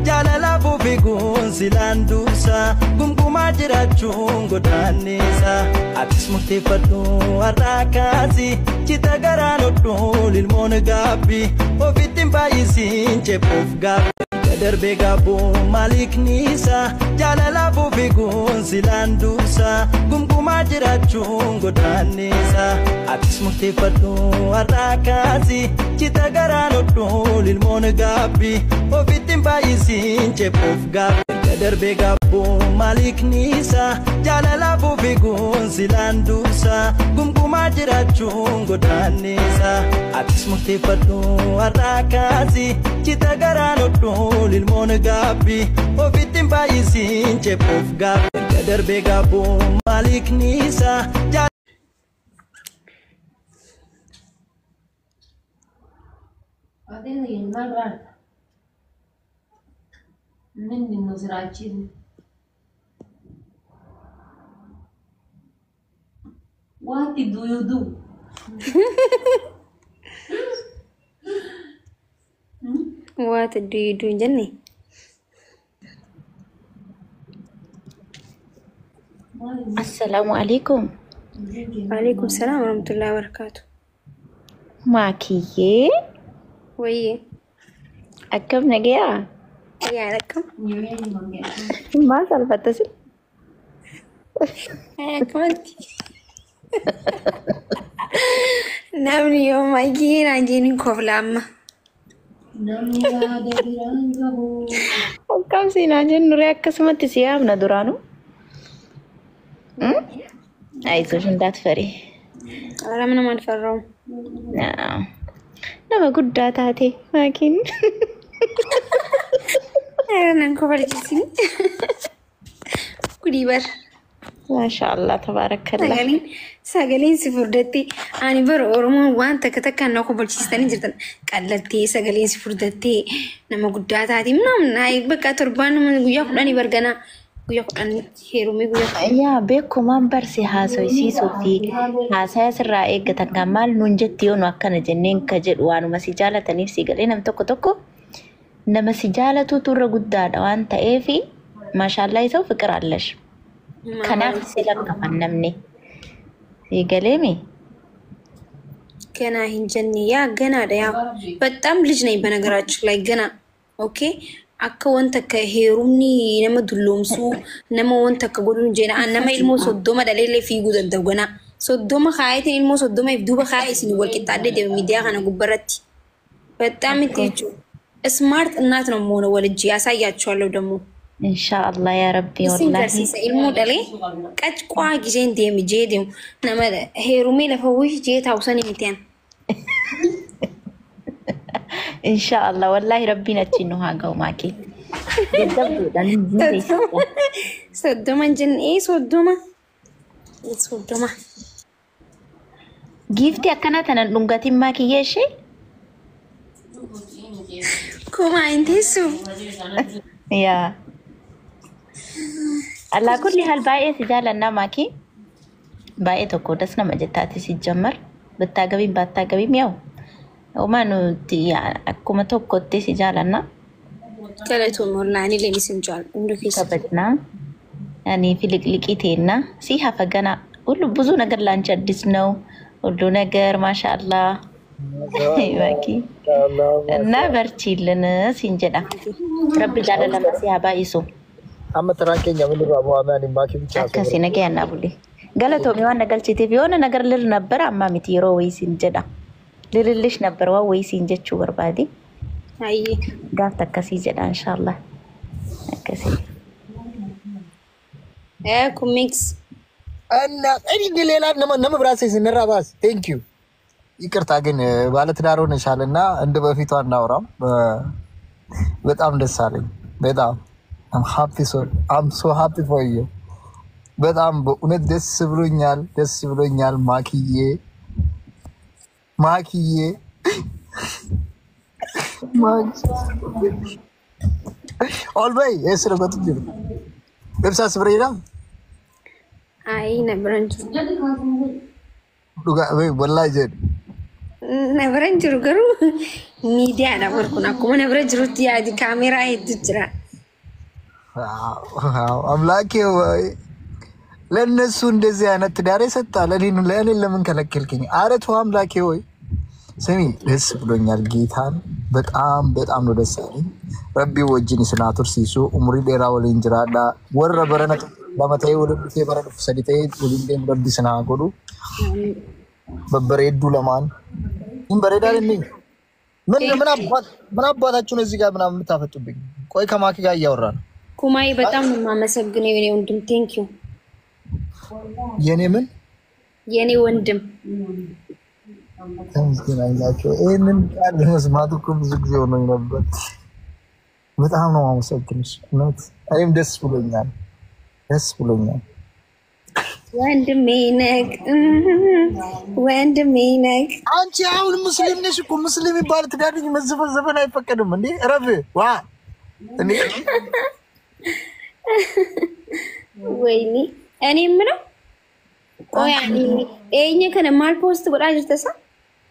Jaalalaaf fiiguun silaan dursa gungumaa jiraachuun godaannisa. Atis murteeffadhu har'aa kaasi cita garaan hodhuun ilmoon gaabbi ofitti hin baay'isiin ceephuuf gaabbi. Darbee gaabbuun maaliiknisa jaalalaaf fiiguun silaan dursa gungumaa jiraachuun godaannisa. Atis murteeffadhu har'aa kaasi cita garaan hodhuun ilmoon gaabbi ofitti hin baay'isiin ceephuuf gaabbi. Darbee gaabbuun maaliiknisa jaalalaaf fiiguun silaan dursa gungumaa jiraachuun godaannisa. Atis murteeffadhu har'aa kaasi cita garaan hodhuun ilmoon gaabbi ofitti hin baay'isiin ceephuuf gaabbi. Darbee gaabbuun maaliiknisa. ምንድን ነው ስራችን? What do you do? What do you do jenne? Assalaamu alaikum. Waalaikum salaam warahmatullahi wabarakatuh. Maakiyyee. Wayyee. Akkam nagayaa? Yaa akkam? Maal salphatta si? Akkamatti? Namni yoo maayii naan jeeniin kofla amma. Namni yaada biraan gahu. Akkam siinaa jennu ree akkasumatti si yaamna duraanuu. አይዞሽ እንዳትፈሪ። ኧረ ምንም አልፈራውም። Nama guddaa taate maakiin. ኧረ nan kofalchiisini. Gudii bar. Maashaallah tabaarakkallah. Sagaleen sagaleen si furdattee ani bara Oromoon waan takka takkaan na kofalchiistanii jirtan qallattee sagaleen si furdattee nama guddaa taate ምናምን አይ በቃ torbaan guyyaa 10 barganaa guyyaa 10 heerumee guyyaa Yaa beekumaan barsi haasawisiisuu fi haasaya sirraa eeggatan kan maal nuun jetti yoo nu akkana jenneen ka jedhu waanuma si jaalataniif si galee nam tokko tokko nama si jaalatutu irra guddaadha waan ta'eef maashaallaa isa fiqir allash. Kanaaf si lakkafan namni. Si galeemi. ገና hin jenne yaa ገናadha yaa በጣም ልጅ ነኝ በነገራችን ላይ ገና okay akka wanta akka heerumni nama dulloomsuu nama wanta akka godhuun jedha nama ilmoo 30 dhaleellee fiiguu danda'u ganaa 30 kaayetiin ilmoo 30 if duuba kaayee isin wal qixxaadhee deema miidiyaa kana gubbarratti በጣም እንትጩ smart እናት ነው የምሆነው ወልጄ ያሳያችኋለሁ ደግሞ Inshaallah yaa rabbi isin wallaahi. garsiisa ilmoo dhalee qacqaa giseen deemi jee deemu nama heerumee lafa wayii jee taa'u sanii miti an. Inshaallah wallaahi rabbiin achiin nu haa ga'u maakii. Jajjabduudhaan ni beeksisa. 30 hin jenne ee 30 30. Giiftii akkanaa tanan dhungatiin maakiyyee ishee? Kumaa hin teessu. Yaa. Alaa kulli haal baay'ee si jaalannaa maakii. Baay'ee tokko das nama jettaati si jammar. Bittaagabiin baattaagabiin yaa'u. Homaa nuti akkuma tokkotti si jaalannaa. Galatoon wallahi illee isin jaalladhu hundi keessa. Kabajnaa. Ani filiqliqii teennaa si hafa ገና ሁሉ ብዙ ነገር ላንቺ አዲስ ነው። ሁሉ ነገር ማሻአላህ ማኪ እና በርቺልን siin jedha. Rabbi jaalala si haa baay'isu. Amma taraan keenya walirraa bu'amee ani maakii bichaa Akkasii nagayaan naa bulle. Galatoomii waan na galchiteef የሆነ ነገር ልል ነበር amma miti yeroo wayii siin jedha. Lilillish ነበር waan wayii siin jechuu barbaade. Ayyee. Gaafta akkasii jedha inshaallah. Akkasii. Ee kun mix. እና እኔ ሌላ nama biraa sinirraa baas thank you ይቅርታ ግን ባለትዳር ሆነሻል እና እንደ በፊቱ አናወራም። በጣም ደስ አለኝ። በጣም I'm happy, so I'm so happy for you። በጣም በእውነት ደስ ብሎኛል፣ ደስ ብሎኛል። ማኪዬ ማኪዬ ኦልበይ የስረ jiru ibsaas bireedha. Ayi na bira hin jiru. Dhugaa wallaahi jedhu. Na bira hin jiru garuu miidiyaadha kun akkuma na bira jirutti yaadi kaameeraa hedduu jira. አምላኬ ወይ ለእነሱ እንደዚህ አይነት ትዳር የሰጣ ለእኔን ለምን ከለከልከኝ? ኧረ ተው አምላኬ ወይ። ስሚ ደስ ብሎኛል። ጌታን በጣም በጣም ነው ደስ ያለኝ። Rabbi wajjin isin haa tursiisu. Umurii dheeraa waliin jiraadhaa. Warra barana lama ta'ee waliin dhufee bara dhufu sadi ta'ee waliin deemu Rabbi isin haa godhu. Babbareedduu lamaan hin bareedaa inni ምን ምን አባት ምን አባታችሁ ነው እዚህ ጋር ምናምን የምታፈጡብኝ? ቆይ ከማኪ ጋር እያወራ ነው። ኩማዬ በጣም ነው የማመሰግነው የኔ ወንድም። Thank you. የኔ ምን? የኔ ወንድም። ተመስገን አምላኬ። ይህንን ቃል ለመስማት እኮ ብዙ ጊዜ ሆኖኝ ነበር። በጣም ነው የማመሰግንሽ። እውነት እኔም ደስ ብሎኛል፣ ደስ ብሎኛል። ወንድሜ ነህ፣ ወንድሜ ነህ። አንቺ አሁን ሙስሊም ነሽ እኮ። ሙስሊም ይባል ትዳር ልጅ መዘፈን ዘፈን አይፈቀድም እንዴ? እረፍ ዋ እንዴ! ወይኔ እኔ የምለው ቆይ eenye kana maal post godhaa jirta sa?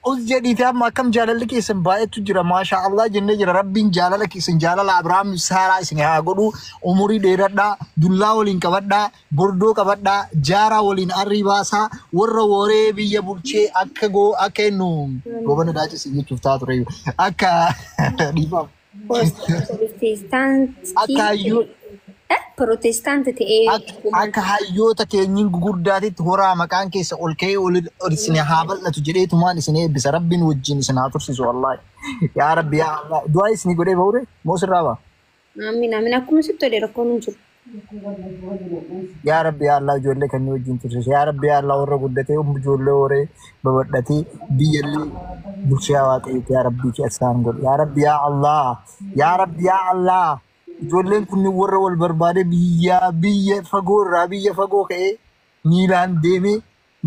Us jedhiite amma akkam jaalalli keessan baay'eetu jira. Maashaa Allah jennee jira. Rabbiin jaalala keessan jaalala Abrahaam Saaraa isin haa godhu. Umurii dheeradhaa, dullaa waliin qabadhaa, bordoo qabadhaa, jaaraa waliin arrii baasaa, warra waree biyya bulchee akka goo akka innu goobana daachis jechuuf taa ture. Akka dhiifamu. Akka hayyuu Protestant ta'ee akka hayyoota keenyin gugurdaatitti horaa maqaan keessa ol ka'ee ol ol isin haa bal'atu jedheetumaan isin eebbisa. Rabbiin wajjin isin haa tursiisu wallaahi. Yaa Rabbi yaa Allah. Du'aa isinii godhee bahure moo sirraa ba'a? Amiin amiin, akkuma sitti tole, rakkoon hin jiru. Yaa Rabbi yaa Allah ijoollee kanneen wajjin tursiisu. Yaa Rabbi yaa Allah warra guddatee ijoollee horee babal'atee biyyallee bulchaa Waaqayyooti yaa Rabbii isaan godhu. Yaa Rabbi yaa Allah. Yaa Rabbi yaa Allah. Ijoolleen kunniin warra wal barbaade biyya biyya fagoo irraa biyya fagoo ka'ee miilaan deemee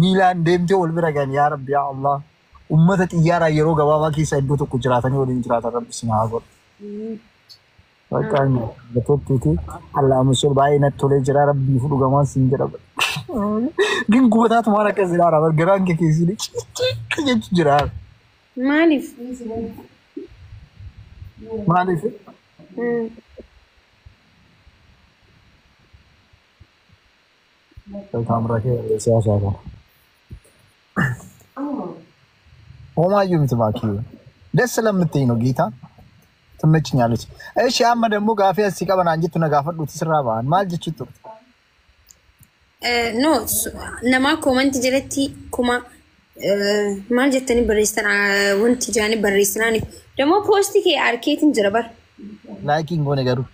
miilaan deemtee wal bira gahan yaa Rabbi yaa Allah. Uummata xiyyaaraa yeroo gabaabaa keessa iddoo tokko jiraatanii waliin jiraatan Rabbi isin haa godhu. Bakka tokkotti Allah musul baay'ee natti tolee jira Rabbii fudhu gamaan siin jedha. ግን gubataatu maal akkas jedhaa garaan kee keessi jechu jira. Maaliif? Maaliif? Kaamera kee siyaasaa kana. Homaayyuu miti baakii. ደስ ስለምትይ ነው ጌታ ትመችኛለች። እሺ amma ደግሞ gaafii asii qaban aan jettu na gaafadhuuti sirraa ba'an maal jechuu turte? No, namaa comment jalatti kuma maal jettanii barreessitan wanti jaanii barreessinaani. ደግሞ post kee arkeetiin jira bar. Like iin goone garuu.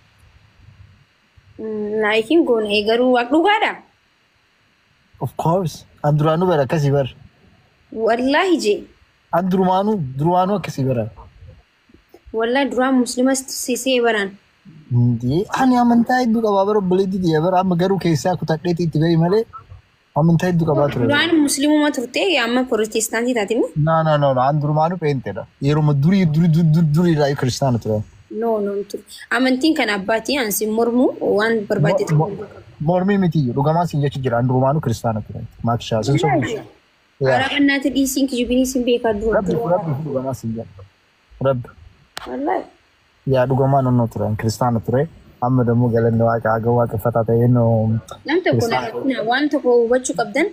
Like iin goone garuu waaq dhugaadha. Of course. An duraanuu bara akkasii bara. Wallaahi jee. An durumaanuu durumaanuu akkasii bara. Wallaahi duraan muslimas sisee baraan. እንዴ ani amantaa hedduu qabaa bara obboleettii tiyya bara amma garuu keessaa kutadheeti itti bahi malee amantaa hedduu qabaa ture. Duraan muslimuma turte amma protestaantii taate moo? No, no, no, no. An durumaanuu peenteedha. Yeroo durii durii durii durii irraa kiristaana ture. No, no ture. Amantiin kan abbaatii ansi mormuu waan barbaade ta'uu. Mormii miti dhugamaan siin jechu jira. An durumaanuu kiristaana ture. Maakshaa sin sobu. Arabannaati dhiisiin kijibinii sin beekaa dura. Rabbi rabbi dhugamaan siin jedha. Rabbi. Wallaahi. Yaa dhugamaan onnoo ture. Kiristaana ture. Amma ደግሞ galanni waaqa haga waaqeffataa ta'ee no. Nam tokko waan tokko hubachuu qabdan,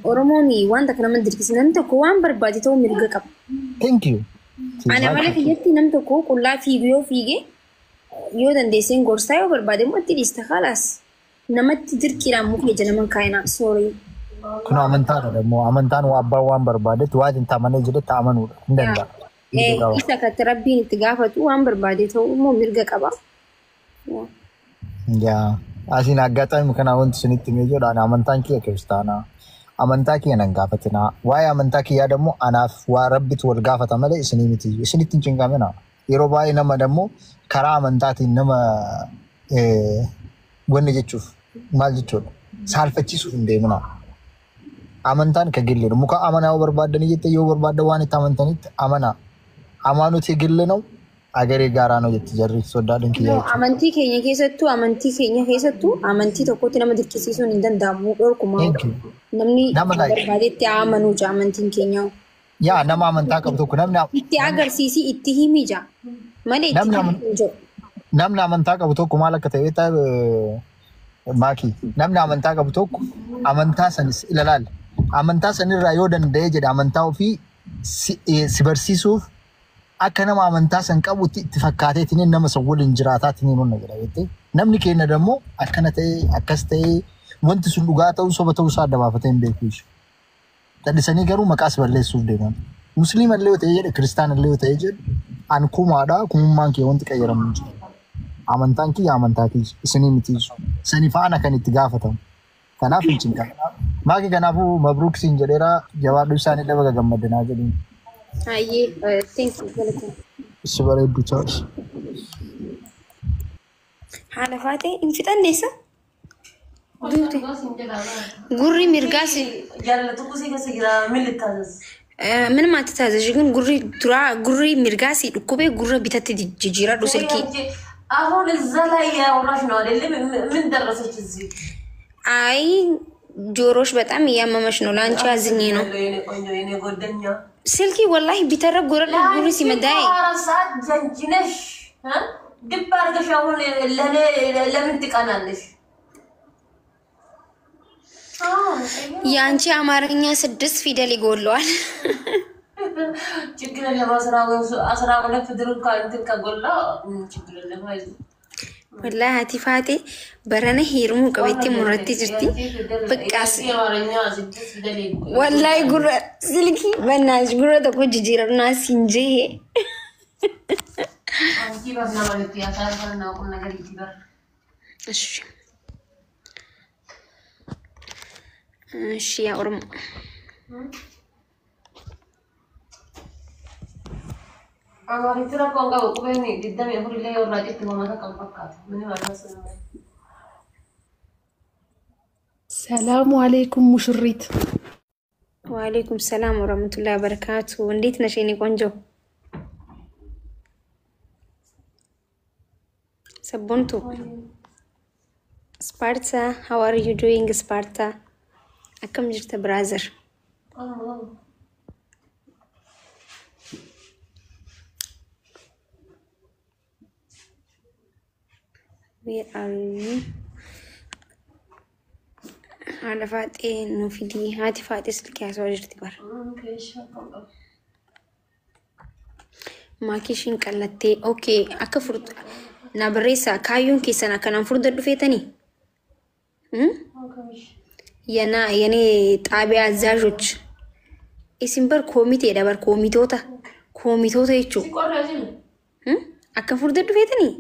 Oromoon waan takka nama dirqisiisa. Namni tokko waan barbaade ta'uu mirga qaba. Thank you. Ana mala kiyyatti nam tokko qullaa fiigu yoo fiige yoo dandeesseen gorsaa, yoo barbaade immoo itti dhiista خلاص. Namatti dirqiidhaan muka ija naman kaayinaa, sorry. Kun amantaadha ደግሞ amantaan waa abbaan waan barbaadetti waan itti amanee jedhetti amanuudha. Hin danda'a. Isa katti Rabbiin itti gaafatu, waan barbaade ta'uu immoo mirga qaba. Yaa asiin aggaatami kana wanti isinitti himee jedhu ani amantaan kiyya kiristaanaa. Amantaa kiyya nan gaafatinaa. Waa'ee amantaa kiyyaa ደግሞ anaaf waa Rabbitu wal gaafata malee isinii miti. Isinitti hin cinqamina. Yeroo baay'ee nama ደግሞ karaa amantaatiin nama wanni jechuuf maal jechuudha saalfachiisuuf hin deemina. Amantaan ka gilleedha. Muka amanaa yoo barbaaddanii jette yoo barbaadda waan itti amantanitti amanaa. ሃይማኖት የግል ነው፣ አገር የጋራ ነው jetti jarri soddaadhaan kiyya jechuudha. Amantii keenya keessattuu amantii tokkotti nama dirqisiisuun hin danda'amu, dhorkumaa. Thank you. Namni Nama like. barbaadetti haa amanuu jaa amantiin keenya. Yaa nama amantaa qabu tokko namni Itti agarsiisi, itti himi jaa. Malee itti Namni himi hin jiru. Namni amantaa qabu tokko maal akka ta'e beektaa, Maakii? Namni amantaa qabu tokko amantaa sanis ilalaal. Amantaa sanirraa yoo danda'e jedhe amantaa ofii si barsiisuuf akka nama amantaa san qabutti itti fakkaateetiin nama san waliin jiraataatiin honna jedha beektee. Namni keenya dammoo akkana ta'ee akkas ta'ee wanti sun dhugaa ta'uu soba ta'uu isaa adda baafatee hin beeku. Callisanii garuu maqaas balleessuuf deeman. Musliima illee yoo ta'e jedhe, kiristaana illee yoo ta'e jedhe, an kumaadha, kumummaan kee wanti qayyaramu hin jiru. Amantaan kiyya amantaa kiyya isinii miti. Sani faana kan itti gaafatamu. Kanaaf hin cinqamu. Maaki, kanaafuu mabruuk siin jedheera, jabaadhu, isaanii baga gammaddanaa jedhuun. Hayyee, thank you, galatoomi. Si bareeddu taas. Haala faatee hin fixanneessa? Duute. Gurri mirgaas Jaalala tokko si keessa jira, miilli taasisa. ምንም አትታዘዥ፣ ግን gurri duraa gurri mirgaa si dhukkubee gurra bitatti jijjiiradhu silkii. አሁን እዛ ላይ ያወራሽ ነው አይደለም? ምን ደረሰች እዚህ? አይ ጆሮሽ በጣም እያመመሽ ነው። ለአንቺ አዝኜ ነው። የኔ ቆንጆ፣ የኔ ጓደኛ። ስልኪ ወላሂ ቢተረ ጎረድ gurri si madaa'e. 4 ሰዓት ጀንጅነሽ ድብ አድርገሽ አሁን ለእኔ ለምን ትቀናለሽ? የአንቺ አማርኛ ስድስት ፊደል ይጎለዋል። ችግር የለም። 12 ፊደል እንኳን እንትን ከጎላ ችግር የለም። አይዞህ። Wallahi haati faate barana heerumuu qabeetti murratti jirti. Bakkaas የአማርኛ ስድስት ፊደል wallahi gurra silkii በእናትሽ gurra tokko jijjiiradhu siin jee. አንቺ በርና ማለት ያሳፈርና ቁም ነገር ይበር። እሺ እሺ yaa Oromoo. Amaaritti rakkoon qabu, qubeen 24 illee yoo irraa citti uummata kan fakkaatu. ምንም አልመሰለኝም። ሰላሙ አለይኩም ሙሽሪት። ወአለይኩም ሰላም ወረህመቱላሂ ወበረካቱ። እንዴት ነሽ የኔ ቆንጆ? ሰቦንቱ ስፓርታ, how are you doing, ስፓርታ? Akkam jirta, brother? አዎ። Where are you? Haadha faaxee nu fidii. Haati faaxee silkii haasawaa jirti bara. Maakii ishiin qallattee. Okay, akka furda na barreessaa, kaayyoon keessan akkanaan furda dhufeetanii? የና የኔ ጣቢያ አዛዦች isin bar koomiteedha bar, koomitoota, koomitoota jechuu. Akka furda dhufeetanii?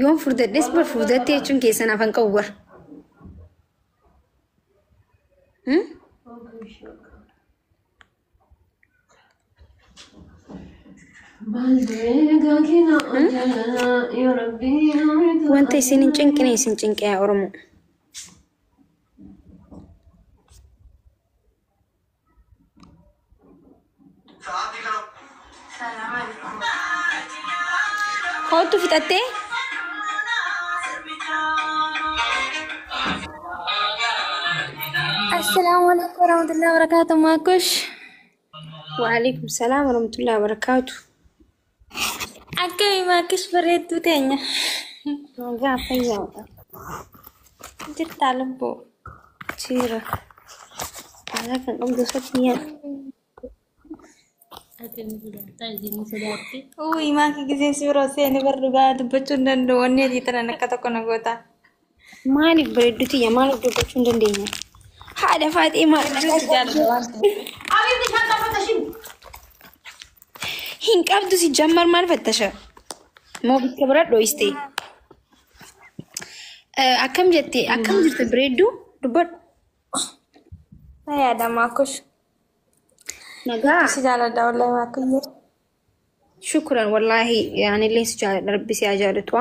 Yoon furdadhes bar furdatte jechuun keessan afan qabu bar. Wanta isin hin cinqine isin cinqe yaa Oromoo. Kootu fixattee? Assalaamu alaikum warahmatullahi wabarakatuh. Maakush. Waalaikum salaam warahmatullahi wabarakaatu. Akkami Maakush, bareedduu teenya? Nagaa, fayyaadha. Jirtaa lubbuu? Jira. Aadaa kan qabdu satti nyaadha. Uy, maaki giseen si biroo seeni bar dhugaa dubbachuu hin danda'u. Wanni adii tanan akka tokko na goota. Maaliif, bareedduu tiyya, maaliif dubbachuu hin dandeenye? Haadha faaxee maal? Hedduu si jaalladha waan ta'eef. Hin qabdu si jammar, maal fattasha? Moo bakka bira dho'iste? Akkam jette, akkam jirte bareedduu, dubbadhu. Fayyaadha Maakush. Nagaa. Si jaalladha wallahi, Maakush. Shukran, wallaahi anillee si jaalladha, rabbi si haa jaallatu.